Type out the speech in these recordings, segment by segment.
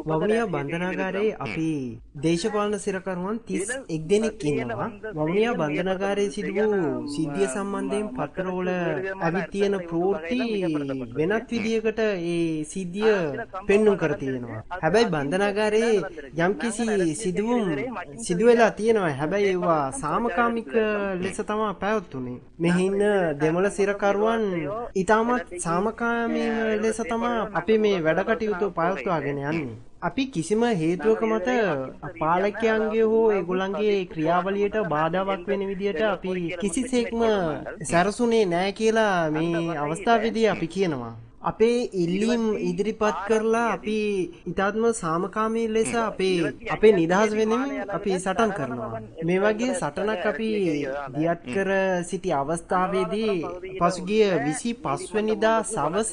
වවුනියා බන්ධනාගාරයේ අපි දේශපාලන සිරකරුවන් 31 දෙනෙක් ඉන්නවා. වවුනියා බන්ධනාගාරයේ සිදු වූ සිද්ධිය සම්බන්ධයෙන් පත්‍රවල ඇවිත් තියෙන ප්‍රවෘත්ති වෙනත් විදියකට ඒ සිද්ධිය පෙන්නුම් කර තියෙනවා. හැබැයි බන්ධනාගාරයේ යම්කිසි සිදුවුම් සිදු වෙලා තියෙනවා. හැබැයි ඒවා සාමකාමික ලෙස තමයි පැවැත්ුනේ. මෙහි ඉන්න දෙමළ සිරකරුවන් ඉතාමත් සාමකාමී ලෙස තමයි අපි මේ වැඩ කටයුතු පවත්වාගෙන යන්නේ. අපි කිසිම හේතුවක මත පාලකයන්ගේ හෝ ඒගොල්ලන්ගේ ක්‍රියාවලියට බාධාවක් වෙන විදියට අපි කිසිසේත්ම සැරසුනේ නෑ කියලා මේ අවස්ථාවේදී අපි කියනවා. අපේ ඉල්ලීම් ඉදිරිපත් කරලා අපි ඉතාත්ම සාමකාමී ලෙස අපේ නිදහස වෙනුවෙන් අපි සටන් කරනවා. මේ වගේ සටනක් අපි දියත් කර සිටි අවස්ථාවේදී පසුගිය 25 වෙනිදා සවස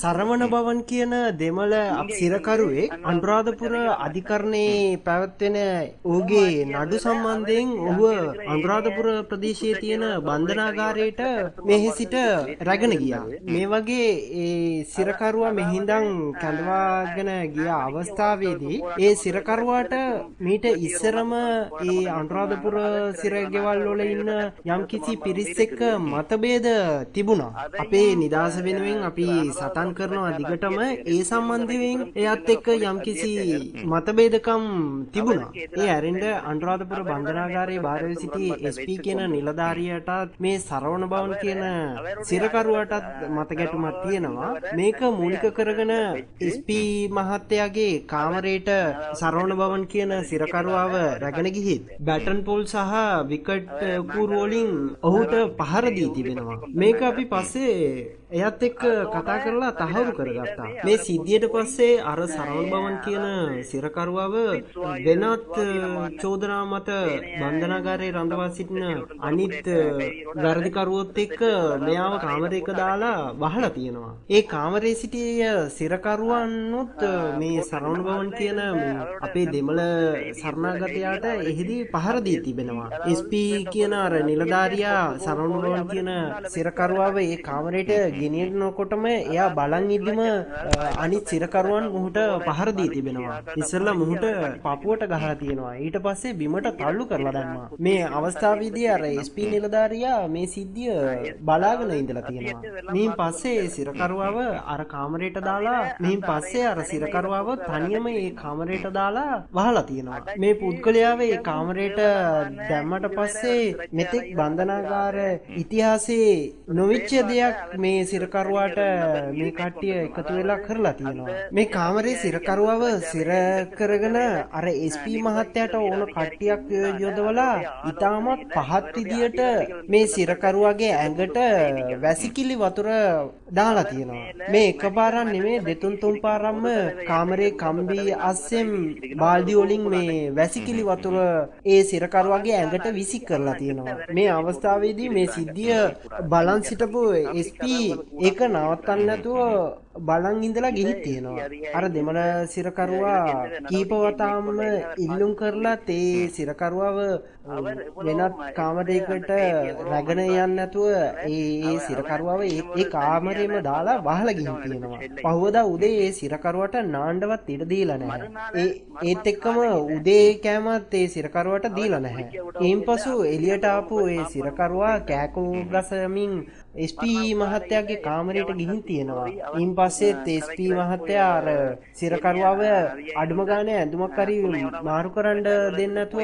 සරවණ භවන් කියන දෙමළ සිරකරුවෙක් අනුරාධපුර අධිකරණයේ පැවැත්වෙන ඔහුගේ නඩු සම්බන්ධයෙන් ඔහුව අනුරාධපුර ප්‍රදේශයේ තියෙන බන්ධනාගාරයට මෙහි සිට රැගෙන ගියා. මේ වගේ ඒ සිරකරුවා මෙහිඳන් කැඳවාගෙන ගිය අවස්ථාවේදී ඒ සිරකරුවාට මීට ඉස්සරම ඒ අනුරාධපුර සිරගෙවල් වල ඉන්න යම්කිසි පිරිස් එක්ක මතභේද තිබුණා. අපේ නිදහස වෙනුවෙන් අපි සටන් කරනවා දිගටම. ඒ සම්බන්ධයෙන් එයත් එක්ක යම්කිසි මතභේදකම් තිබුණා. ඒ ඇරෙන්න අනුරාධපුර බන්ධනාගාරයේ භාරව සිටි SP කියන නිලධාරියාටත් මේ සරවණ භවන් කියන සිරකරුවාටත් මතගැටුමක් තියෙනවා. මේක මූලික කරගෙන SP මහත්තයාගේ කාමරේට සරවණ භවන් කියන සිරකරුවාව රැගෙන ගිහිත් බැටන් පොල් සහ විකට් කූරු වලින් ඔහුට පහර දී තිබෙනවා. මේක අපි පස්සේ එයත් එක්ක කතා කරලා තහවුරු කරගත්තා. මේ සිද්ධියට පස්සේ අර සරවණ භවන් කියන සිරකරුවාව වෙනත් චෝදනා මත බන්ධනාගාරයේ රඳවා සිටින අනිත් වැරදිකරුවොත් එක්ක මෙයාව කාමරයක දාලා වහලා තියෙනවා. ඒ කාමරයේ සිටිය සිරකරුවන්නුත් මේ සරවණ භවන් කියන අපේ දෙමළ සරණාගතයාට එහිදී පහර දී තිබෙනවා. SP කියන අර නිලධාරියා සරවණ භවන් කියන සිරකරුවාව ඒ කාමරයට ගෙනියනකොටම එයා බලන් ඉද්දිම අනිත් සිරකරුවන් මොහුට පහර දී තිබෙනවා. ඉස්සෙල්ලා මොහුට පපුවට ගහලා තියෙනවා. ඊට පස්සේ බිමට තල්ලු කරලා දැම්මා. මේ අවස්ථාවේදී අර SP නිලධාරියා මේ සිද්ධිය බලාගෙන ඉඳලා තියෙනවා. මින් පස්සේ සිරකරුවාව අර කාමරයට දාලා මින් පස්සේ අර සිරකරුවාව තනියම ඒ කාමරයට දාලා වහලා තියෙනවා. මේ පුද්ගලයාව ඒ කාමරයට දැම්මට පස්සේ මෙතෙක් බන්ධනාගාර ඉතිහාසයේ නොවිච්ච දෙයක් මේ සිරකරුවාට මේ කට්ටිය එකතු වෙලා කරලා තියෙනවා. මේ කාමරේ සිරකරුවාව සිර කරගෙන අර SP මහත්තයාට ඕන කට්ටියක් යොදවලා ඉතාමත් පහත් විදියට මේ සිරකරුවාගේ ඇඟට වැසිකිලි වතුර දාලා තියෙනවා. මේ එකපාරක් නෙමෙයි දෙතුන් තුන් පාරක්ම කාමරේ කම්බි අස්සෙන් බාල්දි වලින් මේ වැසිකිලි වතුර ඒ සිරකරුවාගේ ඇඟට විසි කරලා තියෙනවා. මේ අවස්ථාවේදී මේ සිද්ධිය බලන් සිටපු SP ඒක නවත්තන්න නැතුව බලන් ඉඳලා ගිහින් තියෙනවා. අර දෙමළ සිරකරුවා කීප වතාවම ඉල්ලුම් කරලා ඒ සිරකරුවාව වෙනත් කාමරයකට රැගෙන යන්න නැතුව ඒ සිරකරුවාව ඒ කාමරේම දාලා වහලා ගිහින් තියෙනවා. පහුවදා උදේ ඒ සිරකරුවාට නාන්නවත් ඉඩ දීලා නැහැ. ඒත් එක්කම උදේ කෑමත් ඒ සිරකරුවාට දීලා නැහැ. ඊන් පසු එළියට ආපු ඒ සිරකරුවා කෑකෝ ගසමින් SP මහත්තයාගේ කාමරයට ගිහින් තියෙනවා. ඊන් පස්සෙත් SP මහත්තයා අර සිරකරුවාව අඩුම ගානේ ඇඳුමක් හරි මාරු කරන්න දෙන්න නැතුව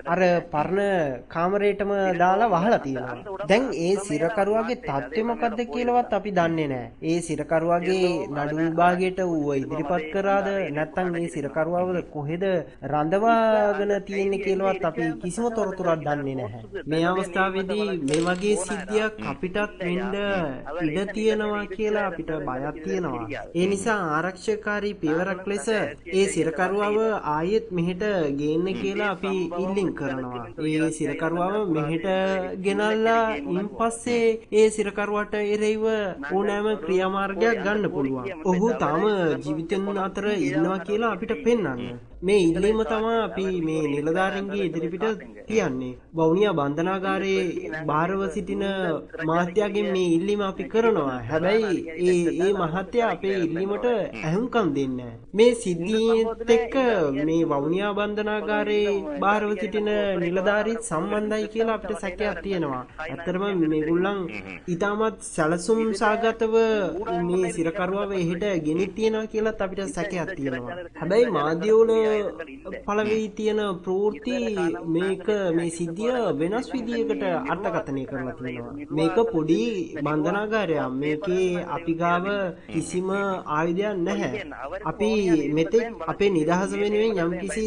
අර පරණ කාමරේටම දාලා වහලා තියෙනවා. දැන් ඒ සිරකරුවාගේ තත්ත්වය මොකද්ද කියලාවත් අපි දන්නේ නැහැ. ඒ සිරකරුවාගේ නඩු විභාගයට ඌව ඉදිරිපත් කරාද නැත්නම් මේ සිරකරුවාව කොහෙද රඳවාගෙන තියෙන්නේ කියලාවත් අපි කිසිම තොරතුරක් දන්නේ නැහැ. මේ අවස්ථාවේදී මේ වගේ සිද්ධියක් අපිටත් වෙන්න ඉඩ තියෙනවා කියලා අපිට බයක් තියෙනවා. ඒ නිසා ආරක්ෂකකාරී පියවරක් ලෙස ඒ සිරකරුවාව ආයෙත් මෙහෙට ගේන්න කියලා අපි ඉල්ලීම් කරනවා. ඒ සිරකරුවාව මෙහෙට ගෙනල්ලා ඉන් පස්සේ ඒ සිරකරුවාට එරෙහිව ඕනෑම ක්‍රියාමාර්ගයක් ගන්න පුළුවන්. ඔහු තාම ජීවිතෙන් අතර ඉන්නවා කියලා අපිට පෙන්වන්න. මේ ඉල්ලීම තමයි අපි මේ නිලධාරීන්ගේ ඉදිරිපිට තියන්නේ. වවුනියා බන්ධනාගාරයේ භාරව සිටින මහත්තයාගෙන් මේ ඉල්ලීම අපි කරනවා. හැබැයි ඒ ඒ මහත්තයා අපේ ඉල්ලීමට ඇහුම්කන් දෙන්නේ නැහැ. මේ සිද්ධියත් එක්ක මේ වවුනියා බන්ධනාගාරයේ භාරව සිටින නිලධාරීත් සම්බන්ධයි කියලා අපිට සැකයක් තියෙනවා. ඇත්තටම මේගොල්ලන් ඉතාමත් සැලසුම් සාගතව මේ සිරකරුවව එහෙට ගෙනිත් තියෙනවා කියලාත් අපිට සැකයක් තියෙනවා. හැබැයි මාධ්‍යවල පළවෙයි තියෙන ප්‍රවෘත්ති මේක මේ සිද්ධිය වෙනස් විදියකට අර්ථකථනය කරලා තියෙනවා. මේක පොඩි බන්ධනාගාරයක්. මේකේ අපි ගාව කිසිම ආයුධයක් නැහැ. අපි මෙතෙක් අපේ නිදහස වෙනුවෙන් යම්කිසි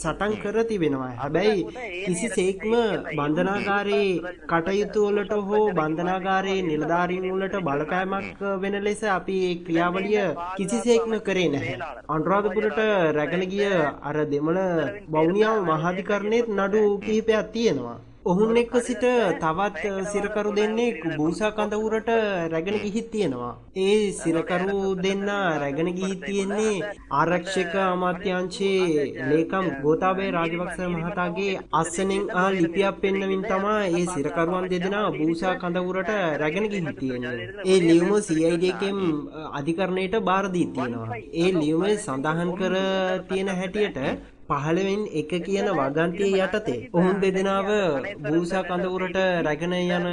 සටන් කර තිබෙනවා. හැබැයි කිසිසේත්ම බන්ධනාගාරයේ කටයුතු වලට හෝ බන්ධනාගාරයේ නිලධාරීන් වලට බලපෑමක් වෙන ලෙස අපි ඒ ක්‍රියාවලිය කිසිසේත්ම කරේ නැහැ. අනුරාධපුරට රැගෙන ගිය අර දෙමළ වවුනියාව මහාධිකරණයේත් නඩු කිහිපයක් තියෙනවා. ඔවුන් එක්ක සිට තවත් සිරකරු දෙන්නෙක් බූසා කඳවුරට රැගෙන ගිහිත් තියෙනවා. ඒ සිරකරු දෙන්නා රැගෙන ගිහිත් තියෙන්නේ ආරක්ෂක අමාත්‍යාංශයේ ලේකම් ගෝඨාභය රාජපක්ෂ මහතාගේ අස්සනෙන් ආ ලිපියක් පෙන්වමින් තමයි ඒ සිරකරුවන් දෙදෙනා බූසා කඳවුරට රැගෙන ගිහින් තියෙන්නේ. ඒ ලියුම CID එකෙන් අධිකරණයට බාර දී තියෙනවා. ඒ ලියුමේ සඳහන් කර තියෙන හැටියට 15න් 1 කියන වගන්තිය යටතේ ඔවුන් දෙදෙනාව බූසා කඳවුරට රැගෙන යන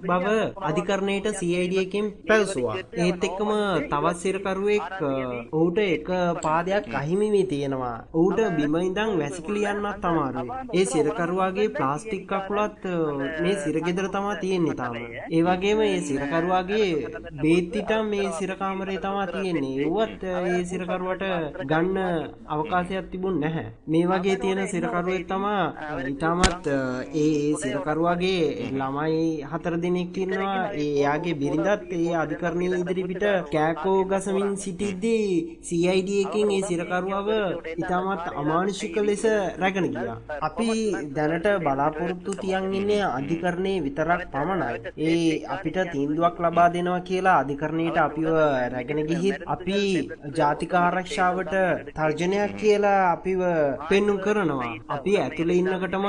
බව අධිකරණයට CID එකෙන් පැවසුවා. ඒත් එක්කම තවත් සිරකරුවෙක් ඔහුට එක පාදයක් අහිමි වී තියෙනවා. ඔහුට බිම ඉඳන් වැසිකිලි යන්නත් අමාරුයි. ඒ සිරකරුවාගේ ප්ලාස්ටික් කකුලත් මේ සිරගෙදර තමා තියෙන්නේ තාම. ඒ වගේම මේ සිරකරුවාගේ බේත් ඉටම් මේ සිර කාමරේ තමා තියෙන්නේ. ඒවත් ඒ සිරකරුවට ගන්න අවකාශයක් තිබුණ නැහැ. මේ වගේ තියෙන සිරකරුවෙක් තමා ඉතාමත් ඒ ඒ සිරකරුවාගේ ළමයි 4 දෙනෙක් ඉන්නවා. ඒ එයාගේ බිරිඳත් ඒ අධිකරණය ඉදිරිපිට කෑකෝ ගසමින් සිටිද්දී CID එකෙන් ඒ සිරකරුවව ඉතාමත් අමානුෂික ලෙස රැගෙන ගියා. අපි දැනට බලාපොරොත්තු තියන් ඉන්නේ අධිකරණයේ විතරක් පමණයි. ඒ අපිට තීන්දුවක් ලබා දෙනවා කියලා අධිකරණයට අපිව රැගෙන ගිහිත් අපි ජාතික ආරක්ෂාවට තර්ජනයක් කියලා අපිව පෙන්නුම් කරනවා. අපි ඇතුලේ ඉන්නකොටම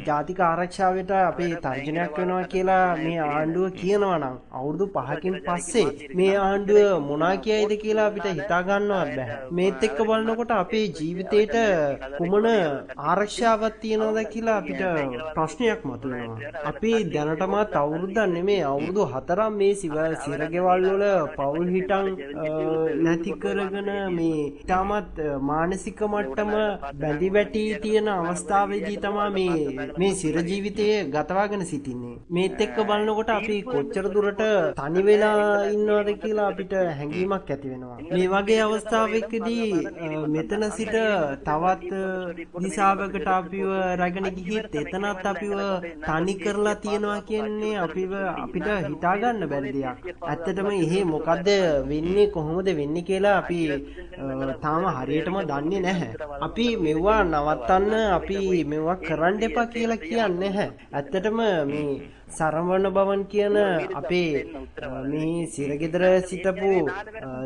ජාතික ආරක්ෂාවට අපේ තර්ජනයක් වෙනවා කියලා මේ ආණ්ඩුව කියනවා නම් අවුරුදු 5කින් පස්සේ මේ ආණ්ඩුව මොනා කියයිද කියලා අපිට හිතා ගන්නවත් බැහැ. මේත් එක්ක බලනකොට අපේ ජීවිතේට කුමන ආරක්ෂාවක් තියනවද කියලා අපිට ප්‍රශ්නයක් මතුවෙනවා. අපි දැනටමත් අවුරුද්දක් නෙමෙයි අවුරුදු 4ක් මේ සිරගෙවල් වල පවුල් හිටන් නැති කරගෙන මේ ඉතාමත් මානසික මට්ටම බැඳි වැටි තියෙන අවස්ථාවේදී තමා මේ මේ සිර ජීවිතය ගතවාගෙන සිටින්නේ. මේත් එක්ක බලනකොට අපි කොච්චර දුරට තනි වෙලා ඉන්නවද කියලා අපිට හැඟීමක් ඇති වෙනවා. මේ වගේ අවස්ථාවකදී මෙතන සිට තවත් දිශාවකට අපිව රැගෙන ගිහිත් එතනත් අපිව තනි කරලා තියනවා කියන්නේ අපිව අපිට හිතා ගන්න බැරි දෙයක්. ඇත්තටම එහෙ මොකද්ද වෙන්නේ කොහොමද වෙන්නේ කියලා අපි තාම හරියටම දන්නේ නැහැ. අපි මෙව්වා නවත්තන්න අපි මෙව්වා කරන්න එපා කියලා කියන්නේ නැහැ. ඇත්තටම මේ සරවණ භවන් කියන අපේ මේ සිරගෙදර සිටපු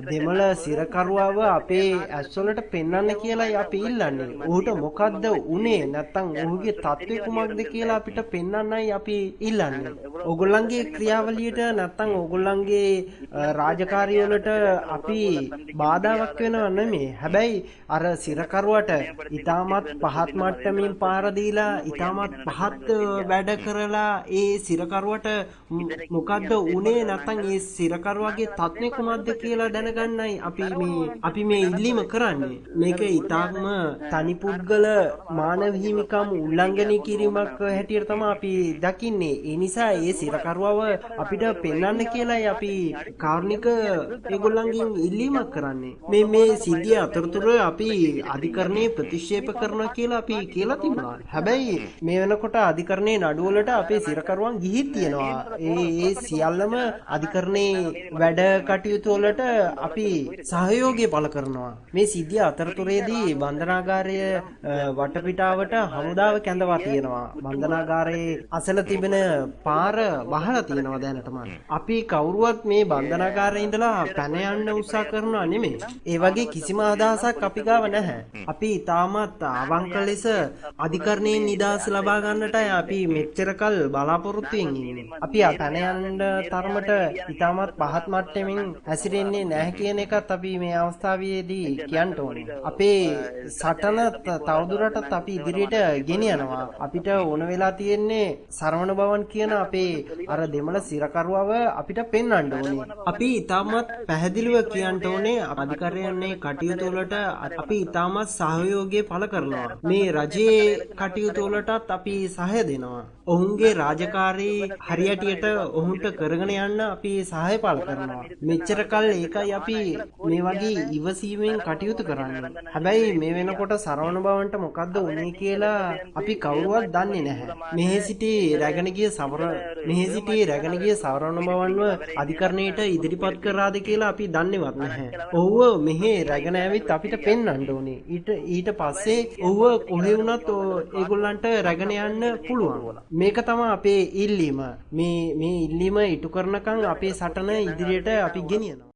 දෙමළ සිරකරුවව අපේ ඇස්වලට පෙන්වන්න කියලායි අපි ඉල්ලන්නේ. ඔහුට මොකද්ද උනේ නැත්තම් ඔහුගේ තත්ත්වය කුමක්ද කියලා අපිට පෙන්වන්නයි අපි ඉල්ලන්නේ. ඕගොල්ලන්ගේ ක්‍රියාවලියට නැත්තම් ඕගොල්ලන්ගේ රාජකාරිය වලට අපි බාධාවක් වෙනව නෙමෙයි. හැබැයි අර සිරකරුවට ඉතාමත් පහත් මට්ටමින් පාර දීලා ඉතාමත් පහත් වැඩ කරලා ඒ සිරකරුවට මොකද්ද උනේ නැත්නම් ඒ සිරකරුවගේ තත්ත්වය කුමක්ද කියලා දැනගන්නයි අපි මේ ඉල්ලීම කරන්නේ. මේක ඉතාම තනි පුද්ගල මානව හිමිකම් උල්ලංඝනය කිරීමක් හැටියට තමයි අපි දකින්නේ. ඒ නිසා ඒ සිරකරුවව අපිට පෙන්වන්න කියලායි අපි කාරුණික ඒගොල්ලන්ගෙන් ඉල්ලීමක් කරන්නේ. මේ මේ සිද්ධිය අතරතුර අපි අධිකරණයේ ප්‍රතික්ෂේප කරනවා කියලා අපි කියලා තිබුණා. හැබැයි මේ වෙනකොට අධිකරණයේ නඩුවලට අපේ සිරකරුවන් ගිහින් තියෙනවා. ඒ ඒ සියල්ලම අධිකරණයේ වැඩ කටයුතු වලට අපි සහයෝගය පළ කරනවා. මේ සිද්ධිය අතරතුරේදී බන්ධනාගාරය වටපිටාවට හමුදාව කැඳවා තියෙනවා. බන්ධනාගාරයේ අසල තිබෙන පාර වහලා තියෙනවා දැනටම. අපි කවුරුවත් මේ බන්ධනාගාරයේ ඉඳලා පැන යන්න උත්සාහ කරනවා නෙමෙයි. ඒ වගේ කිසිම අදහසක් අපි ගාව නැහැ. අපි තාමත් අවංක ලෙස අධිකරණයෙන් නිදහස ලබා ගන්නටයි අපි මෙච්චර කල් බලාපොරොත්තු වෙමින් ඉන්නේ. අපි පැන යන්න තරමට ඉතාමත් පහත් මට්ටමින් හැසිරෙන්නේ නැහැ කියන එකත් අපි මේ අවස්ථාවේදී කියන්න ඕනේ. අපේ සටන තවදුරටත් අපි ඉදිරියට ගෙනියනවා. අපිට ඕන වෙලා තියෙන්නේ සරවණ භවන් කියන අපේ අර දෙමළ සිරකරුවව අපිට පෙන්වන්න ඕනේ. අපි ඉතාමත් පැහැදිලිව කියන්න ඕනේ අධිකරණයේ කටයුතු වලට අපි ඉතාමත් සහයෝගය පළ කරනවා. මේ රජයේ කටයුතු වලටත් අපි සහාය දෙනවා. ඔවුන්ගේ රාජකාරී හරියටියට ඔවුන්ට කරගෙන යන්න අපි සහාය පළ කරනවා. මෙච්චර කල් ඒකයි අපි මේ වගේ ඉවසීමෙන් කටයුතු කරන්නේ. හැබැයි මේ වෙනකොට සරවණ භවන්ට මොකද්ද වුනේ කියලා අපි කවුරුවත් දන්නේ නැහැ. මෙහි සිටි රැගෙන ගිය සරවණ භවන්ව අධිකරණයට ඉදිරිපත් කරාද කියලා අපි දන්නේවත් නැහැ. ඔහුව මෙහෙ රැගෙන ඇවිත් අපිට පෙන්වන්න ඕනේ. ඊට පස්සේ ඔහුව කොහේ වුණත් ඒගොල්ලන්ට රැගෙන යන්න පුළුවන්. මේක තමයි අපේ ඉල්ලීම. මේ ඉල්ලීම ඉටු කරනකන් අපේ සටන ඉදිරියට අපි ගෙනියනවා.